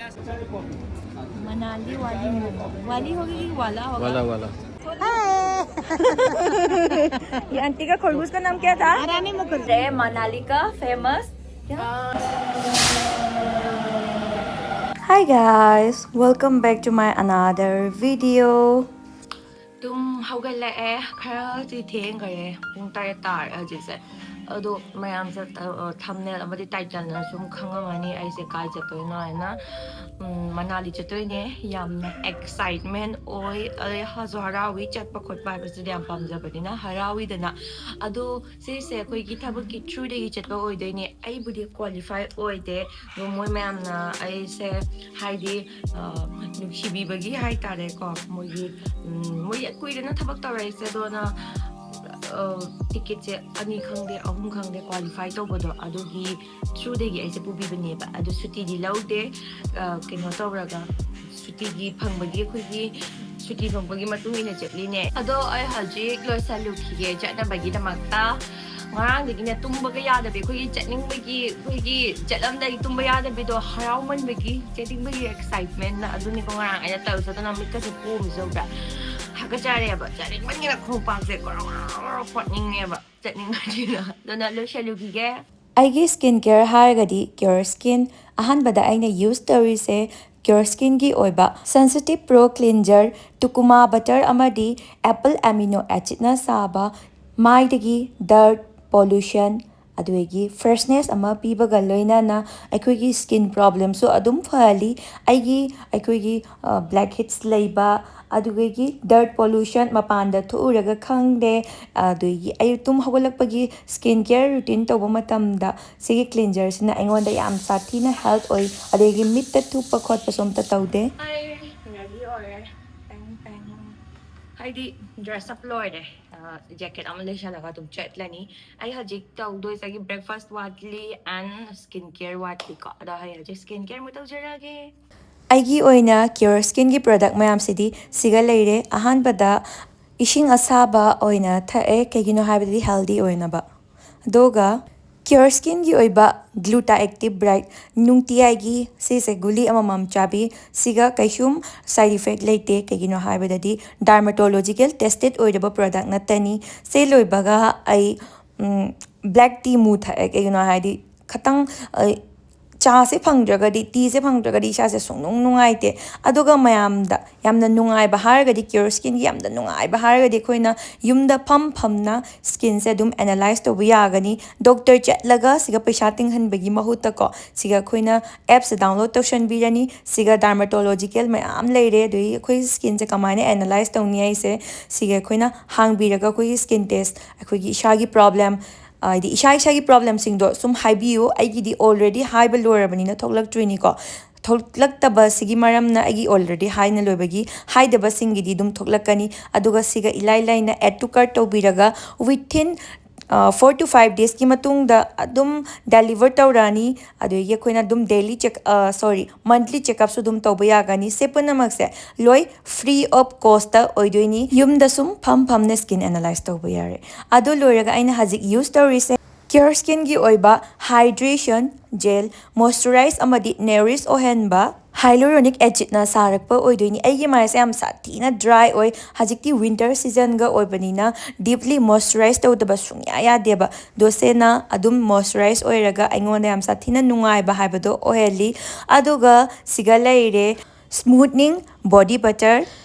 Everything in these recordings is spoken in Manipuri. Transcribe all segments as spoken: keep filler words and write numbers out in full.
मनाली वाली मोमो। वाली होगी कि वाला होगा? वाला वाला। ये आंटी का खरगोश का नाम क्या था? मनाली का famous. Hi guys, welcome back to my another video. ꯇꯨꯝ ꯍꯧꯒꯠꯂꯛꯑꯦ꯫ ꯈꯔꯗꯤ ꯊꯦꯡꯈꯔꯦ꯫ ꯄꯨꯡ ꯇꯔꯦꯠ ꯇꯥꯔꯦ ꯍꯧꯖꯤꯛꯁꯦ꯫ ꯑꯗꯣ ꯃꯌꯥꯝꯁꯦ ꯊꯝꯅꯦꯜ ꯑꯃꯗꯤ ꯇꯥꯏꯇꯜꯅ ꯁꯨꯝ ꯈꯪꯉꯝꯃꯅꯤ ꯑꯩꯁꯦ ꯀꯥꯏ ꯆꯠꯇꯣꯏꯅꯣ ꯍꯥꯏꯅ꯫ ꯎꯝ, ꯃꯅꯥꯂꯤ ꯆꯠꯇꯣꯏꯅꯦ꯫ ꯌꯥꯝꯅ ꯑꯦꯛꯁꯥꯏꯠꯃꯦꯟ ꯑꯣꯏ꯫ ꯑꯗꯩ ꯍꯔꯥꯎꯁꯨ ꯍꯔꯥꯎꯏ꯫ ꯆꯠꯄ ꯈꯣꯠꯄ ꯍꯥꯏꯕꯁꯤꯗꯤ ꯌꯥꯝ ꯄꯥꯝꯖꯕꯅꯤꯅ ꯍꯔꯥꯎꯏꯗꯅ꯫ ꯑꯗꯣ ꯁꯤꯁꯦ ꯑꯩꯈꯣꯏꯒꯤ ꯊꯕꯛꯀꯤ ꯊ꯭ꯔꯨꯗꯒꯤ ꯆꯠꯄ ꯑꯣꯏꯗꯣꯏꯅꯦ꯫ ꯑꯩꯕꯨꯗꯤ ꯀ꯭ꯋꯥꯂꯤꯐꯥꯏ ꯑꯣꯏꯗꯦ꯫ ꯑꯗꯣ ꯃꯣꯏ ꯃꯌꯥꯝꯅ ꯑꯩꯁꯦ ꯍꯥꯏꯗꯤ ꯅꯨꯡꯁꯤꯕꯤꯕꯒꯤ ꯍꯥꯏꯇꯥꯔꯦꯀꯣ꯫ ꯃꯣꯏꯒꯤ ꯃꯣꯏ ꯀꯨꯏꯔꯦꯅ ꯊꯕꯛ ꯇꯧꯔꯛꯏꯁꯦ꯫ ꯑꯗꯨꯅ ꯇꯤꯀꯦꯠꯁꯦ ꯑꯅꯤ ꯈꯪꯗꯦ ꯑꯍꯨꯝ ꯈꯪꯗꯦ ꯀ꯭ꯋꯥꯂꯤꯐꯥꯏ ꯇꯧꯕꯗꯣ ꯑꯗꯨꯒꯤ ꯊ꯭ꯔꯨꯗꯒꯤ ꯑꯩꯁꯦ ꯄꯨꯕꯤꯕꯅꯦꯕ꯫ ꯑꯗꯨ ꯁꯨꯇꯤꯗꯤ ꯂꯧꯗꯦ꯫ ꯀꯩꯅꯣ ꯇꯧꯔꯒ ꯁꯨꯇꯤꯒꯤ ꯐꯪꯕꯒꯤ ꯑꯩꯈꯣꯏꯒꯤ ꯁꯨꯇꯤ ꯐꯪꯕꯒꯤ ꯃꯇꯨꯡ ꯏꯟꯅ ꯆꯠꯂꯤꯅꯦ꯫ ꯑꯗꯣ ꯑꯩ ꯍꯧꯖꯤꯛ ꯂꯣꯏꯁꯜꯂꯨꯈꯤꯒꯦ ꯆꯠꯅꯕꯒꯤꯗꯃꯛꯇ꯫ ꯉꯔꯥꯡꯗꯒꯤꯅꯦ ꯇꯨꯝꯕꯒ ꯌꯥꯗꯕꯤ ꯑꯩꯈꯣꯏꯒꯤ ꯆꯠꯅꯤꯡꯕꯒꯤ ꯑꯩꯈꯣꯏꯒꯤ ꯆꯠꯂꯝꯗꯥꯏ ꯇꯨꯝꯕ ꯌꯥꯗꯕꯤꯗꯣ ꯍꯔꯥꯎꯃꯟꯕꯒꯤ ꯆꯠꯅꯤꯡꯕꯒꯤ ꯑꯦꯛꯁꯥꯏꯠꯃꯦꯟꯅ ꯑꯗꯨꯅꯤꯀꯣ ꯉꯔꯥꯡ ꯑꯩꯅ ꯇꯧꯔꯤꯁꯦ꯫ ꯑꯗꯨꯅ ꯃꯤꯠꯀꯁꯦ ꯄꯣꯝꯃꯤꯁꯦ ꯎꯕ꯭ꯔꯥ? ꯍꯥꯀꯠꯆꯔꯦꯕ꯫ ꯆꯠꯅꯤꯡꯃꯟꯒꯤꯅ ꯈꯣꯡꯄꯥꯛꯁꯦ ꯒꯣꯔꯣ ꯒꯣꯔꯣ ꯒꯣꯔꯣ ꯈꯣꯠꯅꯤꯡꯉꯦꯕ꯫ ꯆꯠꯅꯤꯡꯉꯥꯏꯅꯤꯅ꯫ ꯑꯗꯨꯅ ꯂꯣꯏꯁꯜꯂꯨꯈꯤꯒꯦ꯫ ꯑꯩꯒꯤ ꯁ꯭ꯀꯤꯟ ꯀꯦꯌꯔ ꯍꯥꯏꯔꯒꯗꯤ ꯀ꯭ꯌꯣꯔ ꯁ꯭ꯀꯤꯟ꯫ ꯑꯍꯥꯟꯕꯗ ꯑꯩꯅ ꯌꯨꯁ ꯇꯧꯔꯤꯁꯦ ꯀ꯭ꯌꯣꯔ ꯁ꯭ꯀꯤꯟꯒꯤ ꯑꯣꯏꯕ ꯁꯦꯟꯁꯤꯇꯤꯞ ꯄ꯭ꯔꯣ ꯀ꯭ꯂꯤꯟꯖꯔ, ꯇꯨꯀꯨꯃꯥ ꯕꯇꯔ ꯑꯃꯗꯤ ꯑꯦꯄꯜ ꯑꯦꯃꯤꯅꯣ ꯑꯦꯁꯤꯠꯅ ꯁꯥꯕ ꯃꯥꯏꯗꯒꯤ ꯗꯔꯠ, ꯄꯣꯂꯨꯁꯟ, ꯑꯗꯨꯗꯒꯤ ꯐ꯭ꯔꯦꯁꯅꯦꯁ ꯑꯃ ꯄꯤꯕꯒ ꯂꯣꯏꯅꯅ ꯑꯩꯈꯣꯏꯒꯤ ꯁ꯭ꯀꯤꯟ ꯄ꯭ꯔꯣꯕ꯭ꯂꯦꯝꯁꯨ ꯑꯗꯨꯝ ꯐꯍꯜꯂꯤ꯫ ꯑꯩꯒꯤ ꯑꯩꯈꯣꯏꯒꯤ ꯕ꯭ꯂꯦꯛ ꯍꯤꯠꯁ ꯂꯩꯕ, ꯑꯗꯨꯗꯒꯤ ꯗꯔꯠ ꯄꯣꯂꯨꯁꯟ ꯃꯄꯥꯟꯗ ꯊꯣꯛꯎꯔꯒ ꯈꯪꯗꯦ꯫ ꯑꯗꯨꯗꯒꯤ ꯑꯌꯨꯛ ꯇꯨꯝ ꯍꯧꯒꯠꯂꯛꯄꯒꯤ ꯁ꯭ꯀꯤꯟ ꯀꯦꯌꯔ ꯔꯨꯇꯤꯟ ꯇꯧꯕ ꯃꯇꯝꯗ ꯁꯤꯒꯤ ꯀ꯭ꯂꯤꯟꯖꯔꯁꯤꯅ ꯑꯩꯉꯣꯟꯗ ꯌꯥꯝ ꯁꯥꯊꯤꯅ ꯍꯦꯜꯞ ꯑꯣꯏ꯫ ꯑꯗꯒꯤ ꯃꯤꯠꯇ ꯊꯨꯞꯄ ꯈꯣꯠꯄꯁꯨ ꯑꯝꯇ ꯇꯧꯗꯦ꯫ ꯑꯩ ꯔꯦꯗꯤ ꯑꯣꯏꯔꯦ꯫ ꯇꯦꯡ ꯇꯦꯡ꯫ ꯍꯥꯏꯗꯤ ꯗ꯭ꯔꯦꯁ ꯑꯞ ꯂꯣꯏꯔꯦ꯫ ꯖꯦꯀꯦꯠ ꯑꯃ ꯂꯩꯁꯜꯂꯒ ꯑꯗꯨꯝ ꯆꯠꯂꯅꯤ꯫ ꯑꯩ ꯍꯧꯖꯤꯛ ꯇꯧꯗꯣꯏꯁꯦ ꯑꯩꯒꯤ ꯕ꯭ꯔꯦꯛꯐꯥꯁ ꯋꯥꯠꯂꯤ ꯑꯦꯟ ꯁ꯭ꯀꯤꯟ ꯀꯦꯌꯔ ꯋꯥꯠꯂꯤꯀꯣ꯫ ꯑꯗꯣ ꯑꯩ ꯍꯧꯖꯤꯛ ꯁ꯭ꯀꯤꯟ ꯀꯦꯌꯔ ꯑꯃꯨꯛ ꯇꯧꯖꯔꯛꯑꯒꯦ꯫ ꯑꯩꯒꯤ ꯑꯣꯏꯅ ꯀ꯭ꯌꯣꯔ ꯁ꯭ꯀꯤꯟꯒꯤ ꯄ꯭ꯔꯗꯛ ꯃꯌꯥꯝꯁꯤꯗꯤ ꯁꯤꯒ ꯂꯩꯔꯦ꯫ ꯑꯍꯥꯟꯕꯗ ꯏꯁꯤꯡ ꯑꯁꯥꯕ ꯑꯣꯏꯅ ꯊꯛꯑꯦ, ꯀꯩꯒꯤꯅꯣ ꯍꯥꯏꯕꯗꯤ ꯍꯦꯜꯗꯤ ꯑꯣꯏꯅꯕ꯫ ꯑꯗꯨꯒ Cure Skinꯒꯤ ꯑꯣꯏꯕ Gluta Active Bright ꯅꯨꯡꯇꯤꯖꯥꯏꯒꯤ ꯁꯤꯁꯦ ꯒꯨꯂꯤ ꯑꯃꯃꯝ ꯆꯥꯕꯤ꯫ ꯁꯤꯒ ꯀꯩꯁꯨꯝ side effect ꯂꯩꯇꯦ꯫ ꯀꯩꯒꯤꯅꯣ ꯍꯥꯏꯕꯗꯗꯤ dermatological tested ꯑꯣꯏꯔꯕ product ꯅꯠꯇꯅꯤ꯫ ꯁꯤ ꯂꯣꯏꯕꯒ ꯑꯩ black tea ꯃꯨ ꯊꯛꯑꯦ꯫ ꯀꯩꯒꯤꯅꯣ ꯍꯥꯏꯗꯤ ꯈꯤꯇꯪ ꯆꯥꯁꯦ ꯐꯪꯗ꯭ꯔꯒꯗꯤ, teaꯁꯦ ꯐꯪꯗ꯭ꯔꯒꯗꯤ ꯏꯁꯥꯁꯦ ꯁꯨꯡꯅꯨꯡ ꯅꯨꯡꯉꯥꯏꯇꯦ꯫ ꯑꯗꯨꯒ ꯃꯌꯥꯝꯗ ꯌꯥꯝꯅ ꯅꯨꯡꯉꯥꯏꯕ ꯍꯥꯏꯔꯒꯗꯤ, Cure Skinꯒꯤ ꯌꯥꯝꯅ ꯅꯨꯡꯉꯥꯏꯕ ꯍꯥꯏꯔꯒꯗꯤ ꯑꯩꯈꯣꯏꯅ ꯌꯨꯝꯗ ꯐꯝ ꯐꯝꯅ skinꯁꯦ ꯑꯗꯨꯝ analyze ꯇꯧꯕ ꯌꯥꯒꯅꯤ꯫ Doctor ꯆꯠꯂꯒ ꯁꯤꯒ ꯄꯩꯁꯥ ꯇꯤꯡꯍꯟꯕꯒꯤ ꯃꯍꯨꯠꯇꯀꯣ, ꯁꯤꯒ ꯑꯩꯈꯣꯏꯅ appꯁꯦ download ꯇꯧꯁꯟꯕꯤꯔꯅꯤ꯫ ꯁꯤꯒ dermatological ꯃꯌꯥꯝ ꯂꯩꯔꯦ꯫ ꯑꯗꯨꯗꯒꯤ ꯑꯩꯈꯣꯏ skinꯁꯦ ꯀꯃꯥꯏꯅ analyze ꯇꯧꯅꯤ ꯍꯥꯏꯁꯦ, ꯁꯤꯒ ꯑꯩꯈꯣꯏꯅ ꯍꯥꯡꯕꯤꯔꯒ ꯑꯩꯈꯣꯏꯒꯤ skin test, ꯑꯩꯈꯣꯏꯒꯤ ꯏꯁꯥꯒꯤ problem, ꯍꯥꯏꯗꯤ ꯏꯁꯥ ꯏꯁꯥꯒꯤ problemꯁꯤꯡꯗꯣ ꯁꯨꯝ ꯍꯥꯏꯕꯤꯌꯨ꯫ ꯑꯩꯒꯤꯗꯤ already ꯍꯥꯏꯕ ꯂꯣꯏꯔꯕꯅꯤꯅ ꯊꯣꯛꯂꯛꯇ꯭ꯔꯤꯅꯤꯀꯣ꯫ ꯊꯣꯛꯂꯛꯇꯕꯁꯤꯒꯤ ꯃꯔꯝꯅ ꯑꯩꯒꯤ already ꯍꯥꯏꯅ ꯂꯣꯏꯕꯒꯤ, ꯍꯥꯏꯗꯕꯁꯤꯡꯒꯤꯗꯤ ꯑꯗꯨꯝ ꯊꯣꯛꯂꯛꯀꯅꯤ꯫ ꯑꯗꯨꯒ ꯁꯤꯒ ꯏꯂꯥꯏ ꯂꯥꯏꯅ add to cart ꯇꯧꯕꯤꯔꯒ within four to five daysꯀꯤ ꯃꯇꯨꯡꯗ ꯑꯗꯨꯝ deliver ꯇꯧꯔꯛꯑꯅꯤ꯫ ꯑꯗꯨꯗꯒꯤ ꯑꯩꯈꯣꯏꯅ ꯑꯗꯨꯝ daily check, sorry, monthly checkupꯁꯨ ꯑꯗꯨꯝ ꯇꯧꯕ ꯌꯥꯒꯅꯤ꯫ ꯁꯤ ꯄꯨꯝꯅꯃꯛꯁꯦ ꯂꯣꯏ free of cost ꯑꯣꯏꯗꯣꯏꯅꯤ꯫ ꯌꯨꯝꯗ ꯁꯨꯝ ꯐꯝ ꯐꯝꯅ skin analyze ꯇꯧꯕ ꯌꯥꯔꯦ꯫ ꯑꯗꯨ ꯂꯣꯏꯔꯒ ꯑꯩꯅ ꯍꯧꯖꯤꯛ use ꯇꯧꯔꯤꯁꯦ Cure Skinꯒꯤ ꯑꯣꯏꯕ hydration gel, moisturize ꯑꯃꯗꯤ nourish ꯑꯣꯏꯍꯟꯕ hyaluronic acidꯅ ꯁꯥꯔꯛꯄ ꯑꯣꯏꯗꯣꯏꯅꯤ꯫ ꯑꯩꯒꯤ ꯃꯥꯏꯁꯦ ꯌꯥꯝ ꯁꯥꯊꯤꯅ dry ꯑꯣꯏ꯫ ꯍꯧꯖꯤꯛꯇꯤ winter seasonꯒ ꯑꯣꯏꯕꯅꯤꯅ deeply moisturize ꯇꯧꯗꯕ ꯁꯨꯡꯌꯥ ꯌꯥꯗꯦꯕ꯫ ꯗꯣꯁꯦꯅ ꯑꯗꯨꯝ moisturize ꯑꯣꯏꯔꯒ ꯑꯩꯉꯣꯟꯗ ꯌꯥꯝ ꯁꯥꯊꯤꯅ ꯅꯨꯡꯉꯥꯏꯕ ꯍꯥꯏꯕꯗꯣ ꯑꯣꯏꯍꯜꯂꯤ꯫ ꯑꯗꯨꯒ ꯁꯤꯒ ꯂꯩꯔꯦ smoothening body butter,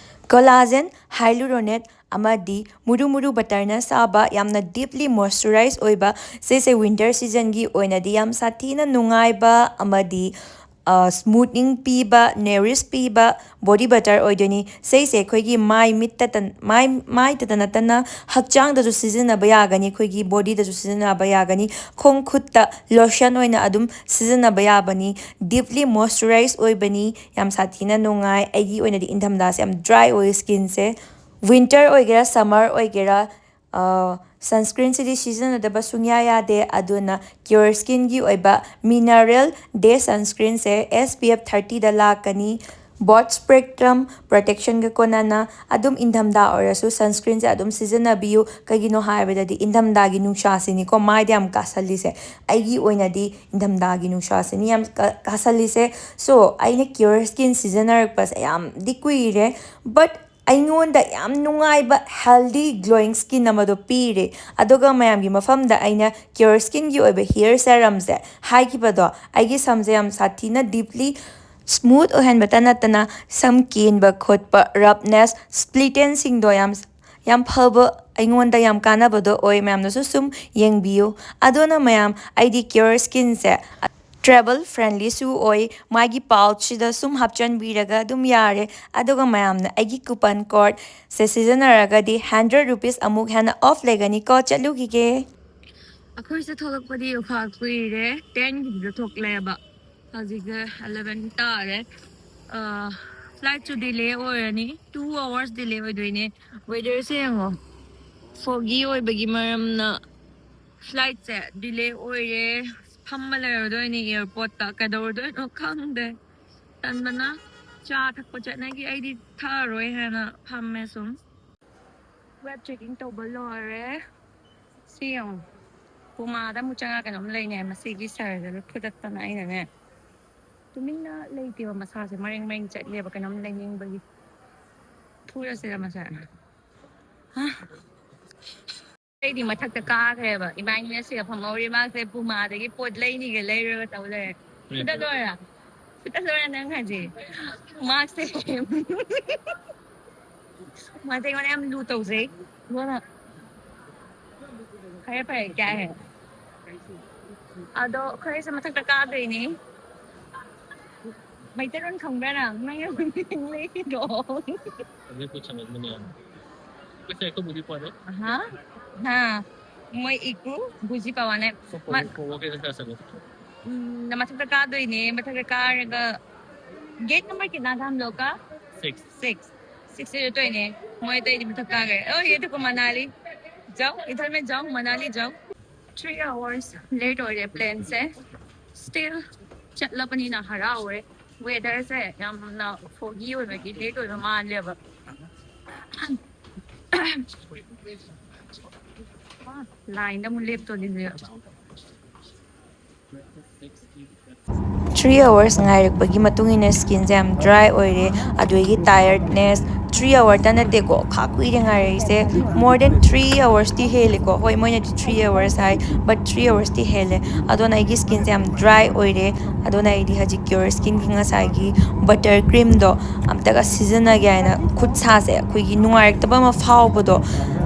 collagen, hyaluronate ꯑꯃꯗꯤ ꯃꯨꯔꯨ ꯃꯨꯔꯨ butterꯅ ꯁꯥꯕ ꯌꯥꯝꯅ deeply moisturize ꯑꯣꯏꯕ, ꯁꯤꯁꯦ winter seasonꯒꯤ ꯑꯣꯏꯅꯗꯤ ꯌꯥꯝ ꯁꯥꯊꯤꯅ ꯅꯨꯡꯉꯥꯏꯕ ꯑꯃꯗꯤ smoothening ꯄꯤꯕ, nourish ꯄꯤꯕ body butter ꯑꯣꯏꯗꯣꯏꯅꯤ꯫ ꯁꯤꯁꯦ ꯑꯩꯈꯣꯏꯒꯤ ꯃꯥꯏ ꯃꯤꯠꯇꯇ, ꯃꯥꯏ, ꯃꯥꯏꯇꯇ ꯅꯠꯇꯅ ꯍꯛꯆꯥꯡꯗꯁꯨ ꯁꯤꯖꯤꯟꯅꯕ ꯌꯥꯒꯅꯤ, ꯑꯩꯈꯣꯏꯒꯤ bodyꯗꯁꯨ ꯁꯤꯖꯤꯟꯅꯕ ꯌꯥꯒꯅꯤ, ꯈꯣꯡ ꯈꯨꯠꯇ lotion ꯑꯣꯏꯅ ꯑꯗꯨꯝ ꯁꯤꯖꯤꯟꯅꯕ ꯌꯥꯕꯅꯤ꯫ Deeply moisturize ꯑꯣꯏꯕꯅꯤ, ꯌꯥꯝ ꯁꯥꯊꯤꯅ ꯅꯨꯡꯉꯥꯏ꯫ ꯑꯩꯒꯤ ꯑꯣꯏꯅꯗꯤ ꯏꯪꯊꯝꯊꯥꯁꯦ ꯌꯥꯝ dry ꯑꯣꯏ skinꯁꯦ꯫ Winter ꯑꯣꯏꯒꯦꯔꯥ summer ꯑꯣꯏꯒꯦꯔꯥ sunscreenꯁꯤꯗꯤ ꯁꯤꯖꯤꯟꯅꯗꯕ ꯁꯨꯡꯌꯥ ꯌꯥꯗꯦ꯫ ꯑꯗꯨꯅ Cure Skinꯒꯤ ꯑꯣꯏꯕ mineral day sunscreenꯁꯦ SPF thirtyꯗ ꯂꯥꯛꯀꯅꯤ꯫ Broad spectrum protection ꯒ ꯀꯣꯟꯅꯅ ꯑꯗꯨꯝ ꯏꯪꯊꯝꯊꯥ ꯑꯣꯏꯔꯁꯨ sunscreen ꯁꯦ ꯑꯗꯨꯝ ꯁꯤꯖꯤꯟꯅꯕꯤꯌꯨ꯫ ꯀꯩꯒꯤꯅꯣ ꯍꯥꯏꯕꯗꯗꯤ ꯏꯪꯊꯝꯊꯥꯒꯤ ꯅꯨꯡꯁꯥꯁꯤꯅꯤꯀꯣ ꯃꯥꯏꯗ ꯌꯥꯝ ꯀꯥꯁꯜꯂꯤꯁꯦ꯫ ꯑꯩꯒꯤ ꯑꯣꯏꯅꯗꯤ ꯏꯪꯊꯝꯊꯥꯒꯤ ꯅꯨꯡꯁꯥꯁꯤꯅꯤ ꯌꯥꯝ ꯀꯥ- ꯀꯥꯁꯜꯂꯤꯁꯦ꯫ So, ꯑꯩꯅ Cure Skin ꯁꯤꯖꯤꯟꯅꯔꯛꯄꯁꯦ ꯌꯥꯝꯗꯤ ꯀꯨꯏꯔꯦ, but ꯑꯩꯉꯣꯟꯗ ꯌꯥꯝ ꯅꯨꯡꯉꯥꯏꯕ, healthy, glowing skin ꯑꯃꯗꯣ ꯄꯤꯔꯦ꯫ ꯑꯗꯨꯒ ꯃꯌꯥꯝꯒꯤ ꯃꯐꯝꯗ ꯑꯩꯅ Cure Skin ꯒꯤ ꯑꯣꯏꯕ hair serum ꯁꯦ ꯍꯥꯏꯈꯤꯕꯗꯣ, ꯑꯩꯒꯤ ꯁꯝꯁꯦ ꯌꯥꯝ ꯁꯥꯊꯤꯅ deeply smooth ꯑꯣꯏꯍꯟꯕꯇ ꯅꯠꯇꯅ ꯁꯝ ꯀꯦꯟꯕ ꯈꯣꯠꯄ, roughness, split ends ꯁꯤꯡꯗꯣ ꯌꯥꯝ, ꯌꯥꯝ ꯐꯕ, ꯑꯩꯉꯣꯟꯗ ꯌꯥꯝ ꯀꯥꯟꯅꯕꯗꯣ ꯑꯣꯏ꯫ ꯃꯌꯥꯝꯅꯁꯨ ꯁꯨꯝ ꯌꯦꯡꯕꯤꯌꯨ꯫ ꯑꯗꯨꯅ ꯃꯌꯥꯝ, ꯑꯩꯗꯤ Cure Skin ꯁꯦ travel friendly ꯁꯨ ꯑꯣꯏ꯫ ꯃꯥꯒꯤ pouch ꯁꯤꯗ ꯁꯨꯝ ꯍꯥꯞꯆꯤꯟꯕꯤꯔꯒ ꯑꯗꯨꯝ ꯌꯥꯔꯦ꯫ ꯑꯗꯨꯒ ꯃꯌꯥꯝꯅ ꯑꯩꯒꯤ coupon code ꯁꯦ ꯁꯤꯖꯤꯟꯅꯔꯒꯗꯤ hundred rupees ꯑꯃꯨꯛ ꯍꯦꯟꯅ off ꯂꯩꯒꯅꯤꯀꯣ꯫ ꯆꯠꯂꯨꯈꯤꯒꯦ꯫ ꯑꯩꯈꯣꯏꯁꯦ ꯊꯣꯛꯂꯛꯄꯗꯤ ꯈꯥꯛ ꯀꯨꯏꯔꯦ, ten ꯒꯤꯗꯨꯗ ꯊꯣꯛꯂꯛꯑꯦꯕ꯫ ꯍꯧꯖꯤꯛꯁꯦ eleven ꯇꯥꯔꯦ꯫ Flight ꯁꯨ delay ꯑꯣꯏꯔꯅꯤ, two hours delay ꯑꯣꯏꯗꯣꯏꯅꯦ꯫ Weather ꯁꯦ ꯌꯦꯡꯉꯣ, foggy ꯑꯣꯏꯕꯒꯤ ꯃꯔꯝꯅ flight ꯁꯦ delay ꯑꯣꯏꯔꯦ꯫ ꯐꯝꯃ ꯂꯩꯔꯗꯣꯏꯅꯦ airport ꯇ, ꯀꯩꯗꯧꯔꯗꯣꯏꯅꯣ ꯈꯪꯗꯦ꯫ ꯇꯟꯕꯅ ꯆꯥ ꯊꯛꯄ ꯆꯠꯅꯒꯤ, ꯑꯩꯗꯤ ꯊꯛꯑꯔꯣꯏ ꯍꯥꯏꯅ ꯐꯝꯃꯦ ꯁꯨꯝ꯫ Web checking ꯇꯧꯕ ꯂꯣꯏꯔꯦ꯫ ꯁꯤ ꯌꯦꯡꯉꯣ, ꯄꯨꯃꯥꯗ ꯑꯃꯨꯛ ꯆꯪꯉꯒ ꯀꯩꯅꯣꯝ ꯂꯩꯅꯦ꯫ ꯃꯁꯤꯒꯤ sir ꯁꯦ ꯐꯨꯗꯠꯇꯅ ꯑꯩꯅꯅꯦ, ꯇꯨꯃꯤꯟꯅ ꯂꯩꯇꯦꯕ, ꯃꯁꯥꯁꯦ ꯃꯔꯦꯡ ꯃꯔꯦꯡ ꯆꯠꯂꯦꯕ ꯀꯩꯅꯣꯝ ꯂꯩꯅꯤꯡꯕꯒꯤ꯫ ꯐꯨꯔꯁꯤꯔ ꯃꯁꯦ? ꯍꯥ? ꯑꯩꯗꯤ ꯃꯊꯛꯇ ꯀꯥꯈ꯭ꯔꯦꯕ, ꯏꯕꯥꯅꯤꯅ ꯁꯤꯗ ꯐꯝꯍꯧꯔꯤ꯫ ꯃꯥꯁꯦ ꯄꯨꯃꯥꯗꯒꯤ ꯄꯣꯠ ꯂꯩꯅꯤꯒ ꯂꯩꯔꯣꯏꯒ ꯇꯧ ꯂꯩꯔꯦ꯫ ꯐꯨꯗꯠꯂꯣꯏꯔꯥ? ꯐꯨꯗꯠꯂꯣꯏꯔꯥ ꯅꯪ ꯍꯥꯏꯁꯦ? ꯃꯥꯁꯦ ꯃꯥꯁꯦ ꯑꯩꯉꯣꯟꯗ ꯌꯥꯝ ꯂꯨ ꯇꯧꯖꯩ꯫ ꯑꯗꯨꯅ ꯐꯔꯦ, ꯐꯔꯦ, ꯀꯌꯥ ꯍꯦ? ꯑꯗꯣ ꯑꯩꯈꯣꯏꯁꯦ ꯃꯊꯛꯇ ꯀꯥꯗꯣꯏꯅꯤ꯫ ꯃꯩꯇꯩꯂꯣꯟ ꯈꯪꯕ꯭ꯔꯥ ꯅꯪ? ꯅꯪ ꯌꯥꯝ ꯂꯩꯗꯣ꯫ अभी कुछ समझ में नहीं आ रहा। वैसे एक तो बुद्धि पा रहे। हाँ, हाँ, मैं एक बुझी पावा ने। तो पढ़ो, पढ़ो कैसे कर सकते? ꯎꯝ, ꯃꯊꯛꯇ ꯀꯥꯗꯣꯏꯅꯦ꯫ ꯃꯊꯛꯇ ꯀꯥꯔꯒ, gate number कितना था हम लोग का? Six. Six. Six ꯁꯤꯗ ꯇꯣꯏꯅꯦ꯫ ꯃꯣꯏ ꯑꯇꯩꯗꯤ ꯃꯊꯛ ꯀꯥꯈ꯭ꯔꯦ꯫ Oh, ये देखो मनाली। जाओ, इधर में जाओ, मनाली जाओ। Three hours late ꯑꯣꯏꯔꯦ plane ꯁꯦ꯫ Still ꯆꯠꯂꯕꯅꯤꯅ ꯍꯔꯥꯎꯔꯦ꯫ Weatherꯁꯦ ꯌꯥꯝꯅ foggy ꯑꯣꯏꯕꯒꯤ, late ꯑꯣꯏꯕ ꯃꯥꯜꯂꯦꯕ꯫ Lineꯗ ꯑꯃꯨꯛ ꯂꯦꯞꯇꯣꯏꯅꯦ꯫ Three hours ꯉꯥꯏꯔꯛꯄꯒꯤ ꯃꯇꯨꯡ ꯏꯟꯅ skinꯁꯦ ꯌꯥꯝ dry ꯑꯣꯏꯔꯦ꯫ ꯑꯗꯨꯗꯒꯤ tiredness, three hourꯇ ꯅꯠꯇꯦꯀꯣ, ꯈꯥ ꯀꯨꯏꯔꯦ ꯉꯥꯏꯔꯛꯏꯁꯦ꯫ More than three hoursꯇꯤ ꯍꯦꯜꯂꯦꯀꯣ꯫ ꯍꯣꯏ, ꯃꯣꯏꯅꯗꯤ three hours high, but three hoursꯇꯤ ꯍꯦꯜꯂꯦ꯫ ꯑꯗꯨꯅ ꯑꯩꯒꯤ skinꯁꯦ ꯌꯥꯝ dry ꯑꯣꯏꯔꯦ꯫ ꯑꯗꯨꯅ ꯑꯩꯗꯤ ꯍꯧꯖꯤꯛ Cure Skinꯒꯤ ꯉꯁꯥꯏꯒꯤ butter creamꯗꯣ ꯑꯝꯇꯒ ꯁꯤꯖꯤꯟꯅꯒꯦ ꯍꯥꯏꯅ ꯈꯨꯠ ꯁꯥꯁꯦ ꯑꯩꯈꯣꯏꯒꯤ ꯅꯨꯡꯉꯥꯏꯔꯛꯇꯕ ꯑꯃ ꯐꯥꯎꯕꯗꯣ꯫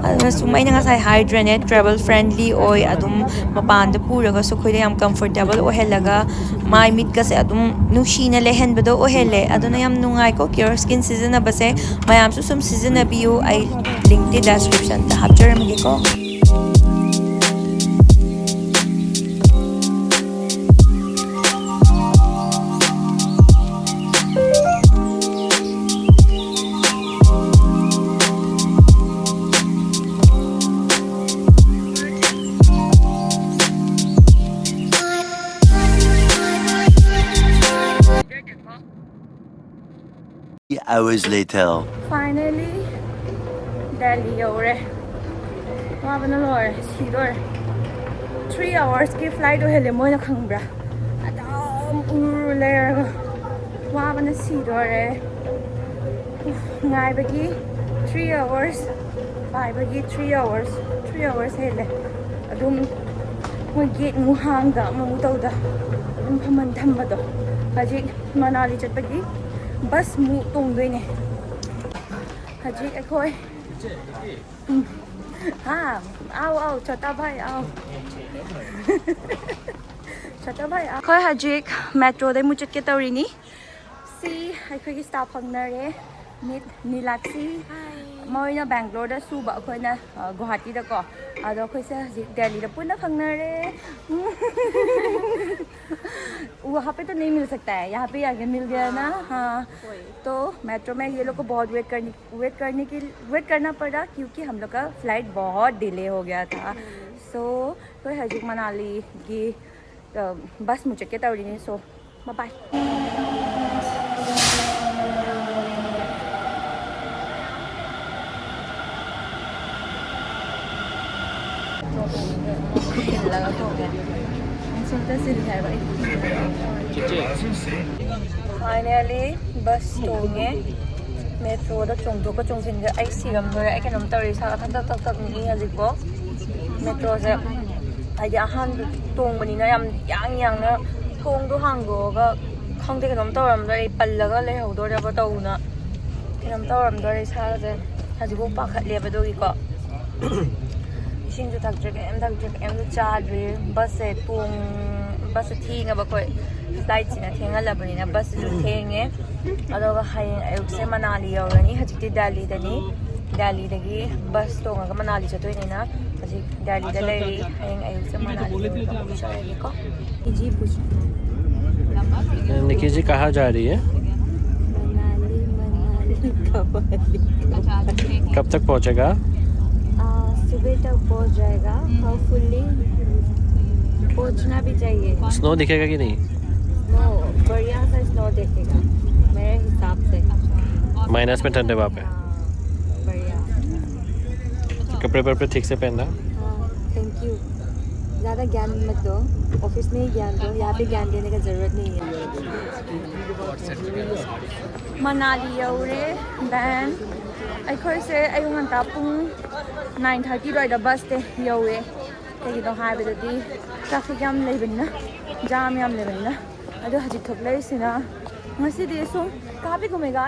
ꯑꯗꯨꯅ ꯁꯨꯝ ꯑꯩꯅ ꯉꯁꯥꯏ ꯍꯥꯏꯗ꯭ꯔꯅꯦ, travel friendly ꯑꯣꯏ, ꯑꯗꯨꯝ ꯃꯄꯥꯟꯗ ꯄꯨꯔꯒꯁꯨ ꯑꯩꯈꯣꯏꯗ ꯌꯥꯝ comfortable ꯑꯣꯏꯍꯜꯂꯒ ꯃꯥꯏ ꯃꯤꯠꯀꯁꯦ ꯑꯗꯨꯝ ꯅꯨꯡꯁꯤꯅ ꯂꯩꯍꯟꯕꯗꯣ ꯑꯣꯏꯍꯜꯂꯦ꯫ ꯑꯗꯨꯅ ꯌꯥꯝ ꯅꯨꯡꯉꯥꯏꯀꯣ Cure Skin ꯁꯤꯖꯤꯟꯅꯕꯁꯦ꯫ ꯃꯌꯥꯝꯁꯨ ꯁꯨꯝ ꯁꯤꯖꯤꯟꯅꯕꯤꯌꯨ꯫ ꯑꯩ linkꯇꯤ descriptionꯗ ꯍꯥꯞꯆꯔꯝꯒꯦꯀꯣ꯫ Hours later. Finally, Delhi ꯌꯧꯔꯦ꯫ ꯋꯥꯕꯅ ꯂꯣꯏꯔꯦ, ꯁꯤꯗꯣꯔꯦ꯫ Three hoursꯀꯤ flight ꯑꯣꯏꯍꯜꯂꯦ ꯃꯣꯏꯅ, ꯈꯪꯕ꯭ꯔꯥ? ꯑꯗꯨꯝ ꯎꯔꯨꯔ ꯂꯩꯔꯒ ꯋꯥꯕꯅ ꯁꯤꯗꯣꯔꯦ꯫ ꯎꯐ, ꯉꯥꯏꯕꯒꯤ three hours, ꯄꯥꯏꯕꯒꯤ three hours, three hours ꯍꯦꯜꯂꯦ꯫ ꯑꯗꯨꯝ ꯃꯣꯏ gate ꯑꯃꯨꯛ ꯍꯥꯡꯗ ꯑꯃꯃꯨꯛ ꯇꯧꯗ ꯑꯗꯨꯝ ꯐꯝꯃꯟ ꯊꯝꯕꯗꯣ꯫ ꯍꯧꯖꯤꯛ ꯃꯅꯥꯂꯤ ꯆꯠꯄꯒꯤ bus ꯑꯃꯨꯛ ꯇꯣꯡꯗꯣꯏꯅꯦ꯫ ꯍꯧꯖꯤꯛ ꯑꯩꯈꯣꯏ, ꯎꯝ, ꯍꯥ, ꯑꯥꯎ, ꯑꯥꯎ, ꯆꯣꯇꯥ ꯚꯥꯏ, ꯑꯥꯎ꯫ ꯆꯣꯇꯥ ꯚꯥꯏ, ꯑꯥꯎ꯫ ꯑꯩꯈꯣꯏ ꯍꯧꯖꯤꯛ metroꯗꯩ ꯑꯃꯨꯛ ꯆꯠꯀꯦ ꯇꯧꯔꯤꯅꯤ꯫ ꯁꯤ ꯑꯩꯈꯣꯏꯒꯤ staff ꯐꯪꯅꯔꯦ, ꯃꯤꯠ ꯅꯤꯂꯥꯛꯁꯤ꯫ ꯃꯣꯏꯅ ꯕꯦꯡꯒ꯭ꯂꯣꯔꯗ ꯁꯨꯕ, ꯑꯩꯈꯣꯏꯅ, ꯑ, ꯒꯨꯋꯥꯍꯥꯇꯤꯗꯀꯣ꯫ ꯑꯗꯣ ꯑꯩꯈꯣꯏꯁꯦ ꯍꯧꯖꯤꯛ ꯗꯦꯜꯂꯤꯗ ꯄꯨꯟꯅ ꯐꯪꯅꯔꯦ꯫ वहाँ पे तो नहीं मिल सकता है, यहाँ पे आके मिल गया ना। हाँ, हाँ। वही। तो मेट्रो में ये लोग को बहुत वेट करने, वेट करने के, वेट करना पड़ा, क्योंकि हम लोग का फ्लाइट बहुत डिले हो गया था। हम्म। सो, ꯑꯩꯈꯣꯏ ꯍꯧꯖꯤꯛ ꯃꯅꯥꯂꯤꯒꯤ, ꯑ, ꯕꯁ ꯑꯃꯨꯛ ꯆꯠꯀꯦ ꯇꯧꯔꯤꯅꯦ꯫ ꯁꯣ, ꯕꯥꯏ ꯕꯥꯏ꯫ ꯇꯣꯡꯉꯦ꯫ ꯁꯣꯝꯗ ꯁꯤꯜꯂꯤ ꯍꯥꯏꯕ ꯑꯩ꯫ ꯐꯥꯏꯅꯦꯜꯂꯤ ꯕꯁ ꯇꯣꯡꯉꯦ꯫ ꯃꯦꯇ꯭ꯔꯣꯗ ꯆꯣꯡꯊꯣꯛꯀ ꯆꯣꯡꯁꯤꯟꯒ ꯑꯩ ꯁꯤꯔꯝꯗꯣꯔꯦ꯫ ꯑꯩ ꯀꯩꯅꯣꯝ ꯇꯧꯔꯦ꯫ ꯏꯁꯥ ꯊꯛ ꯊꯛ ꯊꯛ ꯊꯛ ꯅꯤꯛꯏ ꯍꯧꯖꯤꯛꯐꯥꯎ꯫ ꯃꯦꯇ꯭ꯔꯣꯁꯦ ꯍꯥꯏꯗꯤ ꯑꯍꯥꯟꯕ ꯇꯣꯡꯕꯅꯤꯅ ꯌꯥꯝ ꯌꯥꯡ ꯌꯥꯡꯅ ꯊꯣꯡꯗꯣ ꯍꯥꯡꯗꯣꯛꯑꯒ ꯈꯪꯗꯦ ꯀꯩꯅꯣꯝ ꯇꯧꯔꯝꯗꯣꯔꯦ꯫ ꯑꯩ ꯄꯜꯂꯒ ꯂꯩꯍꯧꯗꯣꯔꯦꯕ ꯇꯧꯅ꯫ ꯀꯩꯅꯣꯝ ꯇꯧꯔꯝꯗꯣꯔꯦ ꯏꯁꯥꯁꯦ꯫ ꯍꯧꯖꯤꯛꯐꯥꯎ ꯄꯥꯈꯠꯂꯦꯕ ꯑꯗꯨꯒꯤꯀꯣ꯫ ꯏꯁꯤꯡꯁꯨ ꯊꯛꯇ꯭ꯔꯦ, ꯀꯩꯝ ꯊꯛꯇ꯭ꯔꯦ, ꯀꯩꯝꯇ ꯆꯥꯗ꯭ꯔꯦ꯫ ꯕꯁꯁꯦ ꯇꯣꯡ-, ꯕꯁꯁꯦ ꯊꯦꯡꯉꯕ ꯑꯩꯈꯣꯏ꯫ ꯐ꯭ꯂꯥꯏꯠꯁꯤꯅ ꯊꯦꯡꯍꯜꯂꯕꯅꯤꯅ ꯕꯁꯁꯤꯁꯨ ꯊꯦꯡꯉꯦ꯫ ꯑꯗꯨꯒ ꯍꯌꯦꯡ ꯑꯌꯨꯛꯁꯦ ꯃꯅꯥꯂꯤ ꯌꯧꯔꯅꯤ꯫ ꯍꯧꯖꯤꯛꯇꯤ ꯗꯦꯜꯂꯤꯗꯅꯤ꯫ ꯗꯦꯜꯂꯤꯗꯒꯤ ꯕꯁ ꯇꯣꯡꯉꯒ ꯃꯅꯥꯂꯤ ꯆꯠꯇꯣꯏꯅꯤꯅ ꯍꯧꯖꯤꯛ ꯗꯦꯜꯂꯤꯗ ꯂꯩꯔꯤ꯫ ꯍꯌꯦꯡ ꯑꯌꯨꯛꯁꯦ ꯃꯅꯥꯂꯤ ꯌꯧꯔꯒ ꯑꯃꯨꯛ ꯆꯠꯂꯒꯦꯀꯣ꯫ ꯏꯖꯤ ꯄꯨꯁ-, निकी जी कहाँ जा रही है? मनाली, मनाली, कब तक पहुंचेगा? आ, सुबह तक पहुंच जाएगा, होपफुली। पहुंचना भी चाहिए। स्नो दिखेगा कि नहीं? स्नो, बढ़िया सा स्नो दिखेगा मेरे हिसाब से। माइनस में ठंडे वहाँ पे। हाँ, बढ़िया। कपड़े वपड़े ठीक से पहनना। हाँ, थैंक यू। ज़्यादा ज्ञान मत दो, ऑफिस में ही ज्ञान दो, यहाँ पे ज्ञान देने का ज़रूरत नहीं है। ꯃꯅꯥꯂꯤ ꯌꯧꯔꯦ꯫ ꯚꯦꯟ ꯑꯩꯈꯣꯏꯁꯦ ꯑꯌꯨꯛ ꯉꯟꯇꯥ ꯄꯨꯡ ꯅꯥꯏꯟ ꯊꯥꯔꯇꯤ ꯑꯗꯨꯋꯥꯏꯗ ꯕꯁꯇ ꯌꯧꯋꯦ꯫ ꯀꯩꯒꯤꯅꯣ ꯍꯥꯏꯕꯗꯗꯤ ꯇ꯭ꯔꯥꯐꯤꯛ ꯌꯥꯝ ꯂꯩꯕꯅꯤꯅ, ꯖꯥꯝ ꯌꯥꯝ ꯂꯩꯕꯅꯤꯅ꯫ ꯑꯗꯣ ꯍꯧꯖꯤꯛ ꯊꯣꯛꯂꯛꯏꯁꯤꯅ ꯉꯁꯤꯗꯤ ꯁꯨꯝ ꯀꯥꯕꯤ ꯀꯨꯝꯍꯩꯒ꯫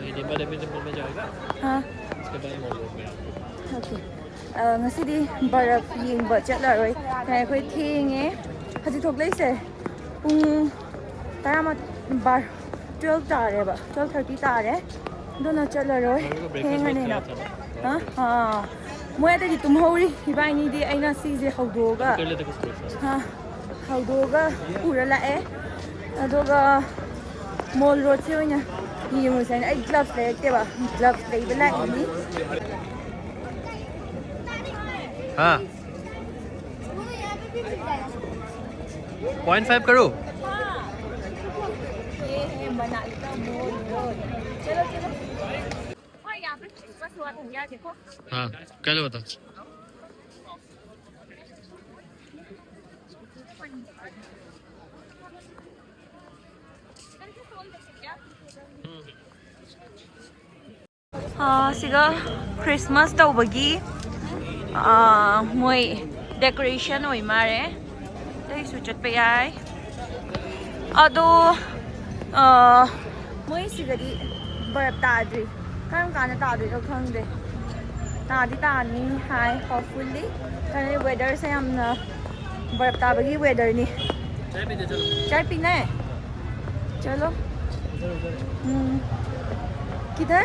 ये डिम्बा डेम्बी टेम्पल में जाएगा, हाँ। उसके बाद मॉल रोड में आपको। ओके। ꯑ, ꯉꯁꯤꯗꯤ ꯕꯔꯐ ꯌꯦꯡꯕ ꯆꯠꯂꯔꯣꯏ꯫ ꯑꯩꯈꯣꯏ ꯊꯦꯡꯉꯦ꯫ ꯍꯧꯖꯤꯛ ꯊꯣꯛꯂꯛꯏꯁꯦ ꯄꯨꯡ ꯇꯔꯥꯃꯥꯊꯣꯏ, ꯕꯥꯔ-, ꯇ꯭ꯋꯦꯜꯐ ꯇꯥꯔꯦꯕ, ꯇ꯭ꯋꯦꯜꯐ ꯊꯥꯔꯇꯤ ꯇꯥꯔꯦ꯫ ꯑꯗꯨꯅ ꯆꯠꯂꯔꯣꯏ꯫ ꯊꯦꯡꯉꯅꯤꯅ꯫ ꯍꯥ? ꯑꯥ꯫ ꯃꯣꯏ ꯑꯇꯩꯗꯤ ꯇꯨꯝꯍꯧꯔꯤ꯫ ꯏꯕꯥꯏꯅꯤꯗꯤ ꯑꯩꯅ ꯁꯤꯁꯦ ꯍꯧꯗꯣꯛꯑꯒ, ꯍꯥ? ꯍꯧꯗꯣꯛꯑꯒ ꯄꯨꯔ ꯂꯥꯛꯑꯦ꯫ ꯑꯗꯨꯒ ꯃꯣꯜ ꯔꯣꯗꯁꯦ ꯑꯣꯏꯅ ꯌꯦꯡꯉꯨꯁꯦ ꯍꯥꯏꯅ꯫ ꯑꯩ ꯒ꯭ꯂꯞꯁ ꯂꯩꯔꯛꯇꯦꯕ꯫ ꯒ꯭ꯂꯞꯁ ꯂꯩꯕ ꯂꯥꯛꯏꯅꯤ꯫ हाँ। पॉइंट फ़ाइव करो। ये है मनाली का मॉल रोड। चलो, चलो। और यहाँ पे क्रिसमस हुआ था, यार, देखो। हाँ, कल हुआ था। ꯑꯥ, ꯁꯤꯒ ꯈ꯭ꯔꯤꯁꯃꯥꯁ ꯇꯧꯕꯒꯤ, ꯑꯥ, ꯃꯣꯏ ꯗꯦꯀꯣꯔꯦꯁꯟ ꯑꯣꯏ ꯃꯥꯜꯂꯦ꯫ ꯑꯇꯩꯁꯨ ꯆꯠꯄ ꯌꯥꯏ꯫ ꯑꯗꯣ, ꯑꯥ, ꯃꯣꯏ ꯁꯤꯒꯗꯤ ꯕꯔꯞ ꯇꯥꯗ꯭ꯔꯤ꯫ ꯀꯔꯝ ꯀꯥꯟꯗ ꯇꯥꯗꯣꯏꯅꯣ ꯈꯪꯗꯦ꯫ ꯇꯥꯗꯤ ꯇꯥꯅꯤ ꯍꯥꯏ, hopefully꯫ ꯀꯔꯤ weatherꯁꯦ ꯌꯥꯝꯅ ꯕꯔꯞ ꯇꯥꯕꯒꯤ weatherꯅꯤ꯫ चाय पीने चलो। चाय पीना है? चलो। हम्म। किधर?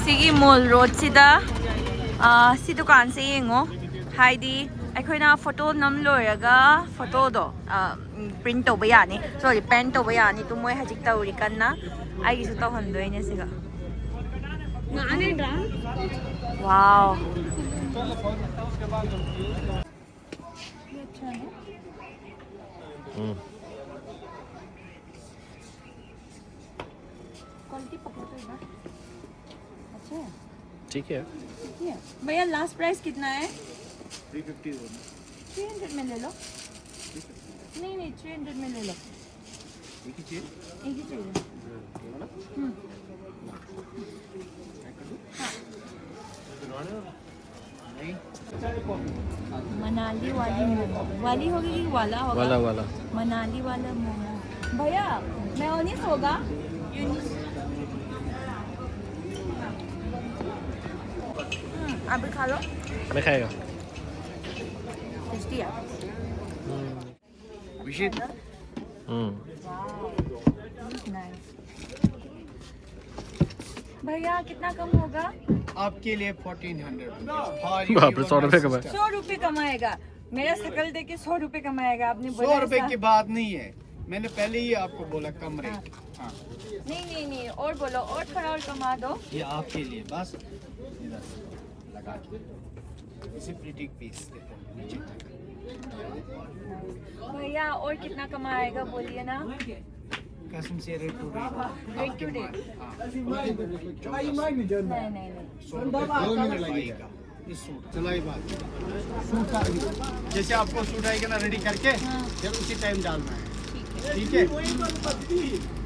ꯁꯤꯒꯤ ꯃꯣꯜ ꯔꯣꯗꯁꯤꯗ, ꯑꯥ, ꯁꯤ ꯗꯨꯀꯥꯟꯁꯦ ꯌꯦꯡꯉꯣ꯫ ꯍꯥꯏꯗꯤ ꯑꯩꯈꯣꯏꯅ ꯐꯣꯇꯣ ꯅꯝ ꯂꯣꯏꯔꯒ ꯐꯣꯇꯣꯗꯣ, ꯑꯥ, ꯄ꯭ꯔꯤꯟ ꯇꯧꯕ ꯌꯥꯅꯤ꯫ ꯁꯣꯔꯤ, ꯄꯦꯟ ꯇꯧꯕ ꯌꯥꯅꯤ꯫ ꯑꯗꯨ ꯃꯣꯏ ꯍꯧꯖꯤꯛ ꯇꯧꯔꯤ ꯀꯟꯅ꯫ ꯑꯩꯒꯤꯁꯨ ꯇꯧꯍꯟꯗꯣꯏꯅꯦ ꯁꯤꯒ꯫ ꯋꯥꯎ꯫ ये अच्छा है। हम्म। क्वालिटी पकड़ तो एक बार। अच्छा है। ठीक है। ठीक है भैया, लास्ट प्राइस कितना है? Three fifty. थ्री हंड्रेड में ले लो। नहीं नहीं, थ्री हंड्रेड में ले लो। एक ही चाहिए। एक ही चाहिए। हम्म। नहीं। मनाली वाली मोमो वाली होगी कि वाला होगा? वाला वाला। मनाली वाला मोमो। भैया, मेयोनीज होगा? हम्म, आप भी खा लो। मैं खाएगा। टेस्टी है। अभिषेक। हम्म। नाइस। भैया, कितना कम होगा? आपके लिए फोर्टीन हंड्रेड। बाप रे, सौ रुपए का भाई। सौ रुपए कमाएगा। मेरा शकल देख के सौ रुपए कमाएगा। आपने बोला सौ रुपए ऐसा। की बात नहीं है, मैंने पहले ही आपको बोला कम रेट। हाँ। नहीं नहीं नहीं, और बोलो, और थोड़ा और कमा दो। ये आपके लिए बस इधर लगा के इसे प्रिटी पीस देते हैं नीचे तक। भैया, और कितना कमाएगा, बोलिए ना। कसम से rate to rate. Rate to rate. हाँ। नहीं नहीं नहीं। सौ रुपए का ये सूट। चलाई बात। सूट का जैसे आपको सूट आएगा ना रेडी करके, फिर उसी टाइम डालना है। ठीक है।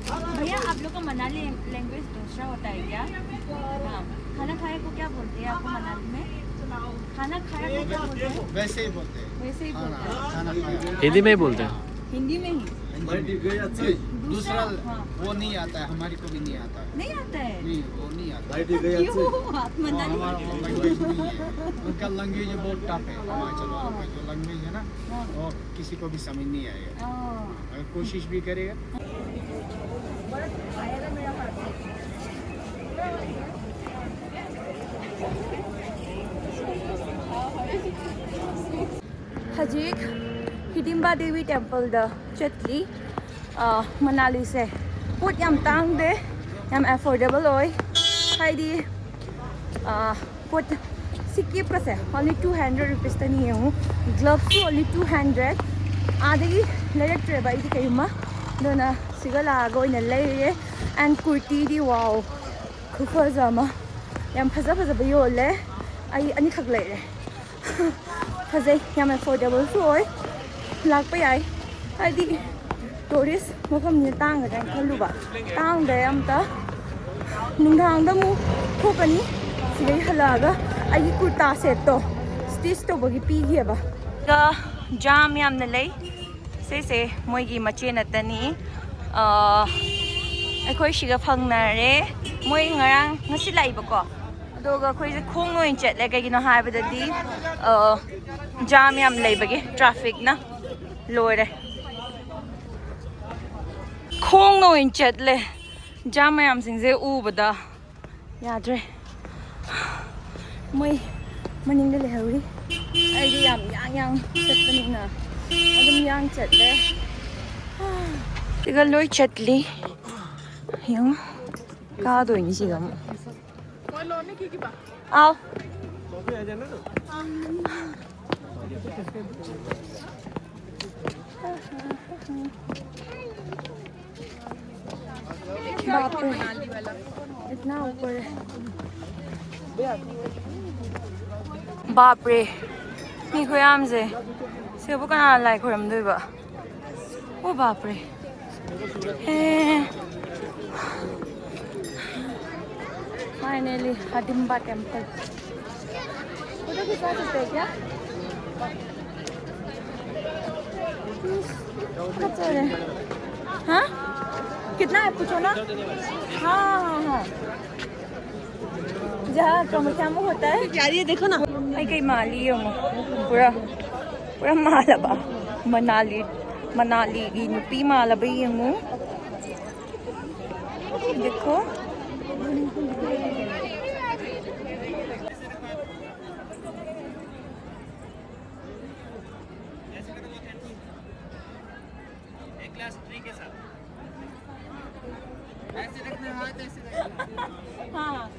भैया, आप लोग का मनाली लैंग्वेज दूसरा होता है क्या? हाँ। खाना खाया को क्या बोलते हैं आपको मनाली में? खाना खाया को क्या बोलते हैं? वैसे ही बोलते हैं। वैसे ही बोलते हैं। खाना खाया। हिंदी में ही बोलते हैं। हिंदी में ही। नहीं, दूसरा, दूसरा, हाँ। वो नहीं आता है, हमारे को भी नहीं आता है। नहीं आता है? नहीं, वो नहीं आता है। क्यों? आप वो मनाली हमारा वो लैंग्वेज नहीं है। उनका लैंग्वेज बहुत टफ है, हिमाचल वालों का जो लैंग्वेज है ना, हाँ। वो किसी को भी समझ नहीं आएगा। हाँ। अगर कोशिश भी करेगा। ꯍꯧꯖꯤꯛ ꯍꯤꯗꯤꯝꯕꯥ ꯗꯦꯕꯤ ꯇꯦꯝꯄꯜꯗ ꯆꯠꯂꯤ꯫ ꯑ, ꯃꯅꯥꯂꯤꯁꯦ ꯄꯣꯠ ꯌꯥꯝ ꯇꯥꯡꯗꯦ, ꯌꯥꯝ ꯑꯦꯐꯣꯔꯗꯦꯕꯜ ꯑꯣꯏ꯫ ꯍꯥꯏꯗꯤ, ꯑ, ꯄꯣꯠ ꯁꯤ ꯀꯦꯞꯀꯁꯦ only two hundred ꯔꯨꯄꯤꯁꯇꯅꯤ ꯌꯦꯡꯉꯨ꯫ ꯒ꯭ꯂꯞꯁꯨ only two hundred꯫ ꯑꯥꯗꯒꯤ ꯂꯩꯔꯛꯇ꯭ꯔꯦꯕ ꯑꯩꯗꯤ ꯀꯩꯒꯨꯝꯕ, ꯑꯗꯨꯅ ꯁꯤꯒ ꯂꯥꯛꯑꯒ ꯑꯣꯏꯅ ꯂꯩꯔꯦ꯫ ꯑꯦꯟ ꯀꯨꯔꯇꯤꯗꯤ, ꯋꯥꯎ, ꯈꯨꯐꯖ ꯑꯃ꯫ ꯌꯥꯝ ꯐꯖ ꯐꯖꯕ ꯌꯣꯜꯂꯦ꯫ ꯑꯩ ꯑꯅꯤꯈꯛ ꯂꯩꯔꯦ꯫ ꯐꯖꯩ, ꯌꯥꯝ ꯑꯦꯐꯣꯔꯗꯦꯕꯜꯁꯨ ꯑꯣꯏ꯫ ꯂꯥꯛꯄ ꯌꯥꯏ꯫ ꯍꯥꯏꯗꯤ ꯇꯨꯔꯤꯁ ꯃꯐꯝꯅꯤꯅ ꯇꯥꯡꯒꯗ꯭ꯔꯥ ꯍꯥꯏꯅ ꯈꯜꯂꯨꯕ꯫ ꯇꯥꯡꯗ꯭ꯔꯦ ꯑꯝꯇ꯫ ꯅꯨꯡꯗꯥꯡꯗ ꯑꯃꯨꯛ ꯊꯣꯛꯀꯅꯤ꯫ ꯁꯤꯗꯩ ꯍꯜꯂꯛꯑꯒ ꯑꯩꯒꯤ ꯀꯨꯔꯇꯥ ꯁꯦꯠꯇꯣ ꯁ꯭ꯇꯤꯆ ꯇꯧꯕꯒꯤ ꯄꯤꯈꯤꯑꯕ꯫ ꯖꯥꯝ ꯌꯥꯝꯅ ꯂꯩ꯫ ꯁꯤꯁꯦ ꯃꯣꯏꯒꯤ ꯃꯆꯦ ꯅꯠꯇꯅꯤ꯫ ꯑ, ꯑꯩꯈꯣꯏ ꯁꯤꯒ ꯐꯪꯅꯔꯦ꯫ ꯃꯣꯏ ꯉꯔꯥꯡ, ꯉꯁꯤ ꯂꯥꯛꯏꯕꯀꯣ꯫ ꯑꯗꯨꯒ ꯑꯩꯈꯣꯏꯁꯦ ꯈꯣꯡꯅ ꯑꯣꯏꯅ ꯆꯠꯂꯦ꯫ ꯀꯩꯒꯤꯅꯣ ꯍꯥꯏꯕꯗꯗꯤ, ꯑ, ꯖꯥꯝ ꯌꯥꯝ ꯂꯩꯕꯒꯤ, ꯇ꯭ꯔꯥꯐꯤꯛꯅ ꯂꯣꯏꯔꯦ꯫ ꯈꯣꯡꯅ ꯑꯣꯏꯅ ꯆꯠꯂꯦ꯫ ꯖꯥꯝ ꯃꯌꯥꯝꯁꯤꯡꯁꯦ ꯎꯕꯗ ꯌꯥꯗ꯭ꯔꯦ꯫ ꯃꯣꯏ ꯃꯅꯤꯡꯗ ꯂꯩꯍꯧꯔꯤ꯫ ꯑꯩꯗꯤ ꯌꯥꯝ ꯌꯥꯡ ꯌꯥꯡ ꯆꯠꯄꯅꯤꯅ ꯑꯗꯨꯝ ꯌꯥꯡ ꯆꯠꯂꯦ꯫ ꯁꯤꯒ ꯂꯣꯏ ꯆꯠꯂꯤ꯫ ꯌꯦꯡꯉꯨ, ꯀꯥꯗꯣꯏꯅꯤ ꯁꯤꯒ ꯑꯃꯨꯛ꯫ ꯑꯥꯎ꯫ बाप रे, इतना ऊपर है। बाप रे, ꯃꯤ ꯈꯨꯌꯥꯝꯁꯦ꯫ ꯁꯤꯕꯨ ꯀꯅꯥ ꯂꯥꯏ ꯈꯣꯏꯔꯝꯗꯣꯏꯕ? ꯑꯣ ꯕꯥꯞ ꯔꯦ꯫ Finally, Hidimba temple. फोटो खिंचवा सकते हैं क्या? हाँ, कितना है पूछो ना। हाँ, हाँ, हाँ। जहाँ कम क्या होता है। यार, ये देखो ना। ꯑꯩ ꯀꯩ ꯃꯥꯜꯂꯤ ꯌꯦꯡꯉꯣ꯫ ꯄꯨꯔꯥ, ꯄꯨꯔꯥ ꯃꯥꯜꯂꯕ꯫ ꯃꯅꯥꯂꯤ, ꯃꯅꯥꯂꯤꯒꯤ ꯅꯨꯄꯤ ꯃꯥꯜꯂꯕ ꯌꯦꯡꯉꯨ꯫ देखो। एक ग्लास ट्री के साथ। ऐसे रखना, हाथ ऐसे रखना। हाँ।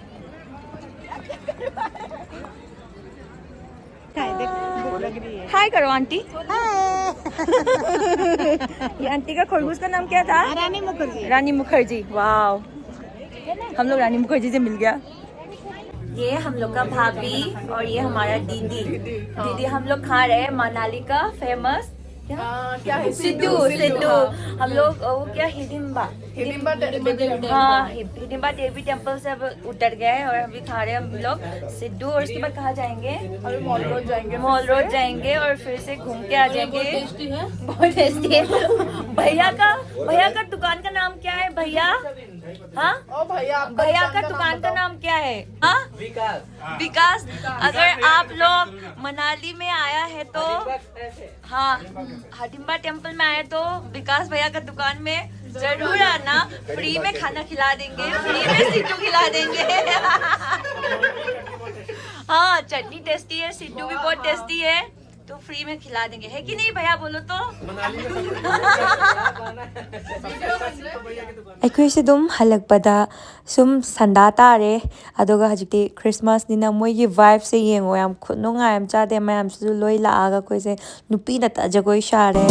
हाय करो आंटी। ये आंटी का खरगोश का नाम क्या था? रानी मुखर्जी। रानी मुखर्जी, वाओ। हम लोग रानी मुखर्जी से मिल गया। ये हम लोग का भाभी और ये हमारा दीदी। दीदी, हम लोग खा रहे हैं मनाली का फेमस क्या? क्या है? सिद्धू, सिद्धू। हम लोग, वो क्या, हिडिम्बा। हिडिम्बा टे-, देवी टेम्पल। हाँ, हि-, हिडिम्बा देवी टेम्पल से अब उतर गए हैं और अभी खा रहे हैं हम लोग सिद्धू। और उसके बाद कहाँ जाएंगे? अभी मॉल रोड जाएंगे। मॉल रोड जाएंगे और फिर से घूम के आ जाएंगे। बहुत टेस्टी है। बहुत टेस्टी है। भैया का, भैया का दुकान का नाम क्या है भैया? हाँ? ओ भैया, आपका भैया का दुकान का नाम क्या है? हाँ? विकास। विकास, अगर आप लोग मनाली में आया है तो, हाँ, हडिम्बा टेम्पल में आए तो विकास भैया का दुकान में जरूर आना। फ्री में खाना खिला देंगे, फ्री में सिद्धू खिला देंगे। हाँ, चटनी टेस्टी है, सिद्धू भी बहुत टेस्टी है, तो फ्री में खिला देंगे, है कि नहीं भैया? बोलो तो। ꯑꯩꯈꯣꯏꯁꯦ ꯑꯗꯨꯝ ꯍꯜꯂꯛꯄꯗ ꯁꯨꯝ ꯁꯟꯗꯥ ꯇꯥꯔꯦ꯫ ꯑꯗꯨꯒ ꯍꯧꯖꯤꯛꯇꯤ ꯈ꯭ꯔꯤꯁꯃꯥꯁꯅꯤꯅ ꯃꯣꯏꯒꯤ ꯚꯥꯏꯕꯁꯦ ꯌꯦꯡꯉꯣ, ꯌꯥꯝ ꯈꯨꯅꯨꯡꯉꯥꯏ ꯑꯃ ꯆꯥꯗꯦ꯫ ꯃꯌꯥꯝꯁꯤꯁꯨ ꯂꯣꯏ ꯂꯥꯛꯑꯒ ꯑꯩꯈꯣꯏꯁꯦ ꯅꯨꯄꯤ ꯅꯠꯇ ꯖꯒꯣꯏ ꯁꯥꯔꯦ꯫